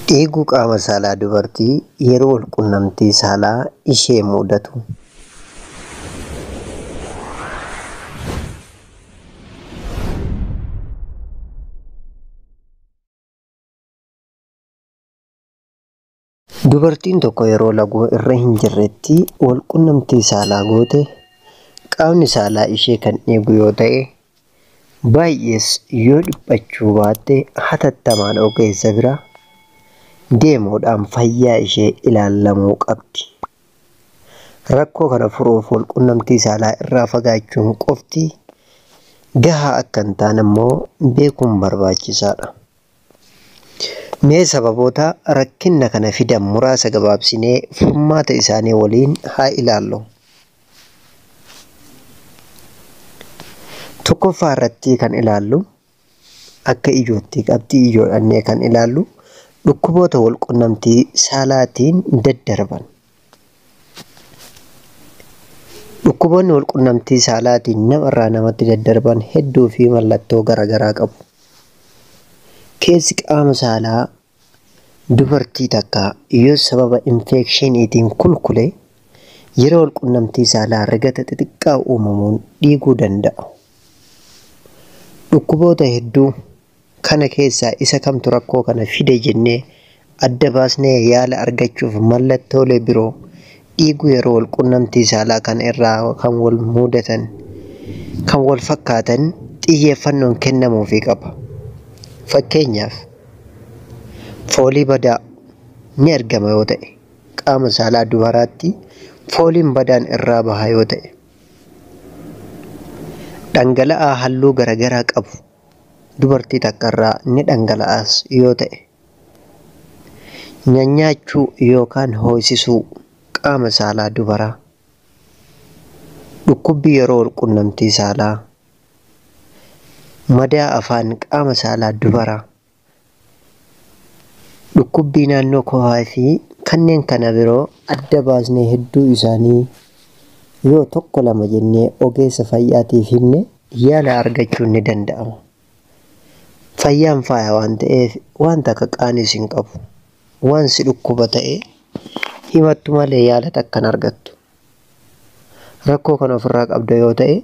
Dhiiguu qaama saalaa dubartii yeroo walqunnamtii saalaa ishee mudatu. Dubartiin tokko yeroo laguu irra hin jirretti walqunnamtii saalaa goote qaamni saalaa ishee kan dhiigu yoo ta'e, baay'ees yoo dhiphachuu baatte hatattamaan ogeessa bira deemuudhaan fayyaa ishee ilaalamuu qabdi. Rakkoo kana furuuf walqunnamtii saalaa irraa fagaachuun qofti gahaa akka hin taane immoo beekuun barbaachisaadha. Mee sababoota rakkina kana fidan muraasa gabaabsinee furmaata isaanii waliin haa ilaallu. Tokkoffaa irratti kan ilaallu akka ijootti qabxii ijoodhannee kan ilaallu dhukkuboota walqunnamtii saalaatiin daddarban. Dhukkuboonni walqunnamtii saalaatiin namarraa namatti daddarban hedduu fi mallattoo garaagaraa qabu. Keessi qaama saalaa dubartii takkaa yoo sababa infekshiiniitiin kulkule yeroo walqunnamtii saalaa rigata xixiqqaa uumamuun dhiiguu danda'a. Dhukkuboota hedduu kana keessaa isa kamtu rakkoo kana fide jennee adda baasnee yaala argachuuf mallattoolee biroo dhiiguu yeroo walqunnamtii saalaa kana irraa kan wal mudatan kan wal fakkaatan xiyyeeffannoon kennamuufii qaba. Fakkeenyaaf foolii badaa ni argama yoo ta'e qaama saalaa dubaraatti fooliin badaan irraa baha yoo ta'e dhangala'aa halluu garaagaraa qabu dubartii takka irraa ni dhangala'aas yoo ta'e nyaanyaachuu yookaan hoosisuu qaama saalaa dubaraa dhukkubbii yeroo walqunnamtii saalaa madaa afaan qaama saalaa dubaraa dhukkubbii naannoo kofaa fi kanneen kana biroo adda baasnee hedduu isaanii yoo tokko lama jennee ogeessa fayyaatiif himne yaala argachuun ni danda'ama. Fayyaan faaya waan ta'eef wanta akka qaaniis hin qabu. Waan si dhukkuba ta'e himattu malee yaala takka hin argattu. Rakkoo kana ofirraa qabda yoo ta'e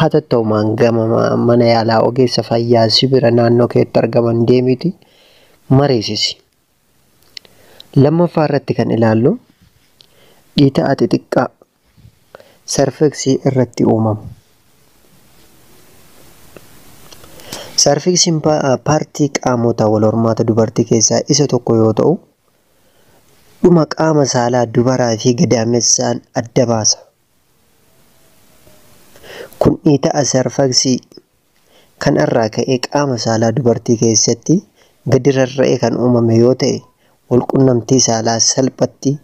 hatattamumaan gama mana yaalaa ogeessa fayyaa si bira naannoo keetti argaman deemiti mariisisi. Lammaffaa irratti kan ilaallu dhiita'a xixiqqaa sarfiksii irratti uumamu. Sarfiksiin paartii qaamota wal hormaata dubartii keessaa isa tokko yoo ta'u, dhuma qaama saalaa dubaraa fi gadaamessaan adda baasa. Kun dhiita'a sarfiksii kan irraa ka'ee qaama saalaa dubartii keessatti gadi rarra'ee kan uumame yoo ta'e, walqunnamtii saalaa salphatti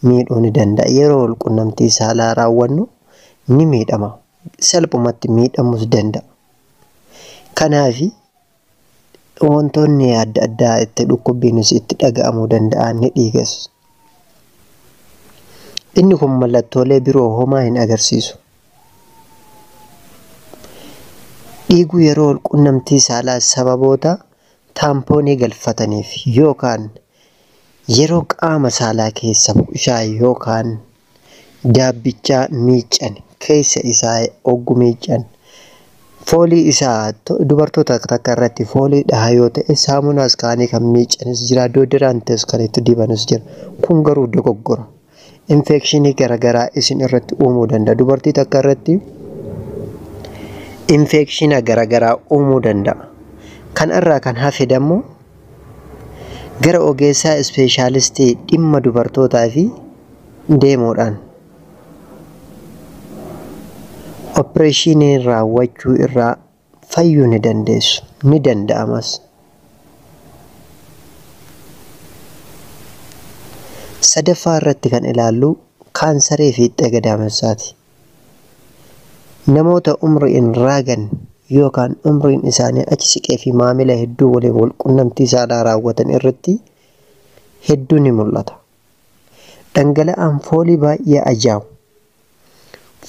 miidhuu ni danda'a. Yeroo walqunnamtii saalaa raawwannu ni miidhama. Salphumatti miidhamuus danda'a. Kanaaf wantoonni adda addaa itti dhukkubbiinis itti dhaga'amuu danda'a ni dhiigas. Inni kun mallattoolee biroo homaa hin agarsiisu. Dhiiguu yeroo walqunnamtii saalaa sababoota taampoonii galfataniif yookaan yeroo qaama saalaa keessa bu'ishaa yookaan daabbichaa miiccan keessa isaa oggu miiccan foolii isaa dubartoota takka irratti foolii dhaha yoo ta'e saamunaas kaanii kan miiccanis jira doodiraantis kan itti dibanis jira kun garuu dogoggora infekshinii garaagaraa isin irratti uumuu danda'a dubartii takka irratti infekshina garaagaraa uumuu danda'a kan irraa kan hafe dammoo gara ogeessaa ispeeshaalistii dhimma dubartootaa fi deemuudhaan opereeshinii raawwachuu irraa fayyuu ni dandeessu ni danda'amas. Sadaffaa irratti kan ilaallu kaansarii fiixee gadaamessaati. Namoota umriin raagan yookaan umriin isaanii achi siqee fi maamila hedduu waliin walqunnamtii saalaa raawwatan irratti hedduu ni mul'ata. Dhangala'aan foolii baay'ee ajaa'ibu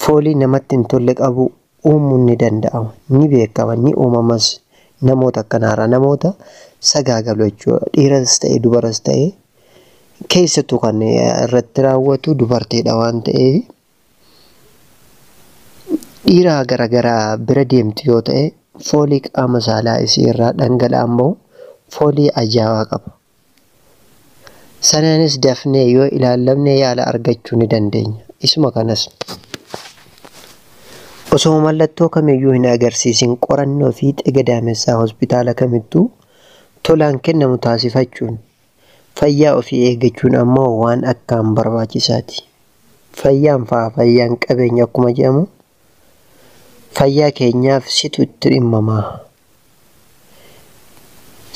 foolii namatti hin tolle qabu uumuun ni danda'ama. Ni beekama, ni uumamas, Namoota akkanaarraa namoota sagaagalu jechuudha. Dhiiras ta'e dubaras ta'e keessattuu kan irratti raawwatu dubartiidha waan ta'eef dhiira garaagaraa bira deemtu yoo ta'e foolii qaama saalaa isii irraa dhangala'aan bahu foolii ajaa'ibaa qaba. Sanaanis dafnee yoo ilaallamne yaala argachuu ni dandeenya. Isuma kanas osoo mallattoo kamiyyuu hin agarsiisin qorannoo fiixee gadaamessaa hospitaala kamittuu tolaan kennamu taasifachuun fayyaa ofii eeggachuun ammoo waan akkaan barbaachisaati. Fayyaan fa'a fayyaan qabeenya akkuma jedhamu fayyaa keenyaaf situ itti dhimmamaa.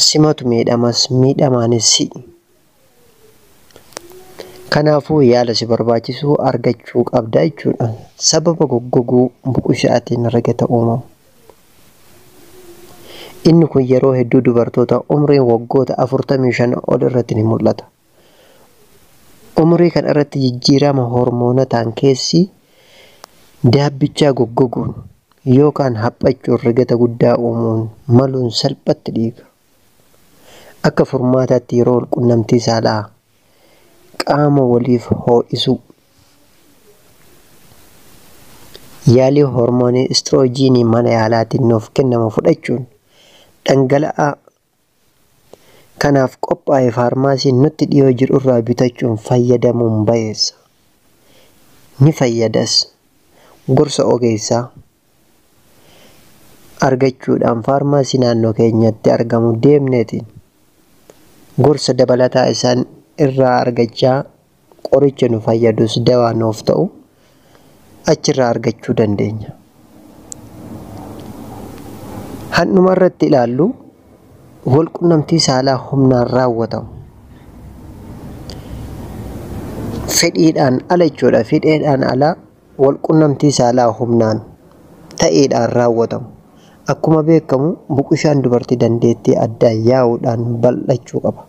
Simatu miidhamas miidhamaanis si'i. Kanaafuu yaala si barbaachisu argachuu qabda jechuudha. Sababa goggoguu buqushaatiin rigata uumamu. Inni kun yeroo hedduu dubartoota umriin waggoota 45 ol irratti ni mul'ata. Umrii kana irratti jijjiirama hormoonotaan keessi daabbichaa goggoguun yookaan haphachuun rigata guddaa uumuun maluun salphatti dhiiga. Akka furmaataatti yeroo walqunnamtii saalaa qaama waliif ho'isuu. Yaalii hormoonii istiroojiinii mana yaalaatiin nuuf kennamu fudhachuun dhangala'aa kanaaf qophaa'e faarmaasii nutti dhiyoo jiru irraa bitachuun fayyadamuun bayeessa. Ni fayyadas. Gorsa ogeessaa argachuudhaan faarmaasii naannoo keenyatti argamu deemneetiin gorsa dabalataa isaan irraa argachaa qoricha nu fayyadus dawaa nuuf ta'u achirraa argachuu dandeenya. Handhuma irratti ilaallu walqunnamtii saalaa humnaan raawwatamu. Fedhiidhaan ala jechuudha. Fedhiidhaan ala walqunnamtii saalaa humnaan ta'eedhaan raawwatamu. Akkuma beekamu buqushaan dubartii dandeettii addaan yaa'uudhaan bal'achuu qaba.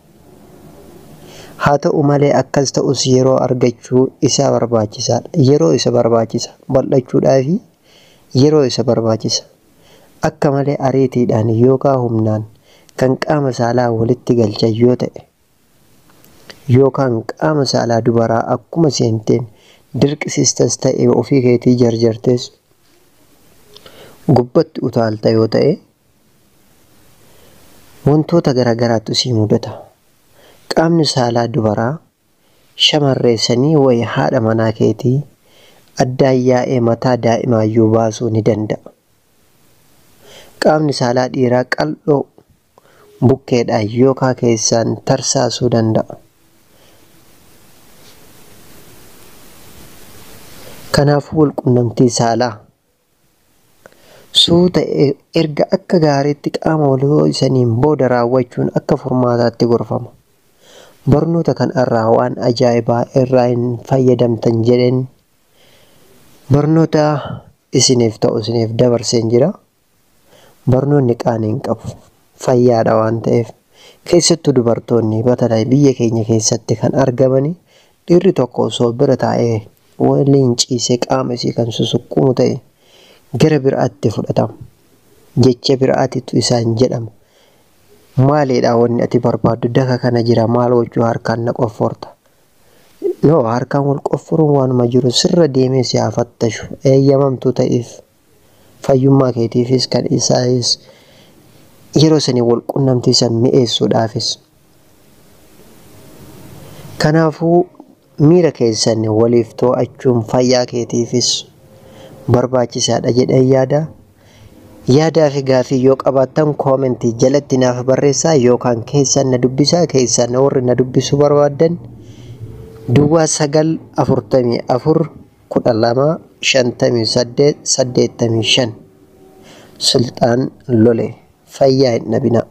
Haa ta'u malee akkas ta'us yeroo argachuu isaa barbaachisaadha. Yeroo isa barbaachisa. Bal'achuudhaafi yeroo isa barbaachisa. Akka malee ariitiidhaan yookaan humnaan kan qaama saalaa walitti galchan yoo ta'e yookaan qaama saalaa dubaraa akkuma seenteen dirqisiistas ta'e ofii keetii jarjartees gubbatti utaalta yoo ta'e wantoota garaagaraatu sii mudata. Qaamni saalaa dubaraa shamarreessanii wayi haadha manaa keetii addaan yaa'ee mataa daa'imaayyuu baasuu ni danda'a. Qaamni saalaa dhiiraa qal'oo bukkeedhaan yookaan keessaan tarsaasuu danda'a. Kanaafuu walqunnamtii saalaa suuta erga akka gaariitti qaama wal ho'isaniin booda raawwachuun akka furmaataatti gorfama. Barnoota kanarraa waan ajaa'ibaa irraa hin fayyadamtan jedheen barnoota isiniif ta'u isiniif dabarseen jira. Barnoonni qaanii hin qabu. Fayyaadha waan ta'eef keessattuu dubartoonni batalaa biyya keenya keessatti kan argamani dhiirri tokko osoo bira taa'ee waliin ciisee qaama isii kan susukkumu ta'e gara biraatti fudhatama. Jecha biraatitu isaan jedhama. Maaliidha wanni ati barbaaddu daka kana jira maal gochuu harkaan na qofforta. Yoo harkaan wal qofforuun waanuma jiru sirra deemee si haa fattashu eeyyamamtuu ta'eef fayyummaa keetiifis kan isaas yeroo sanii wal qunnamtii san mi'eessuudhaafis. Kanaafuu miira keessan waliif to'achuun fayyaa keetiifis barbaachisaadha jedheen yaada. Yaadaa fi gaafii yoo qabaattan koomentii jalatti naaf barreessaa yookaan keessan na dubbisaa keessan warri na dubbisuu barbaaddan duwwaa 9 44 12 58 85 Sulxaan Lole fayyaa hin dhabinaa.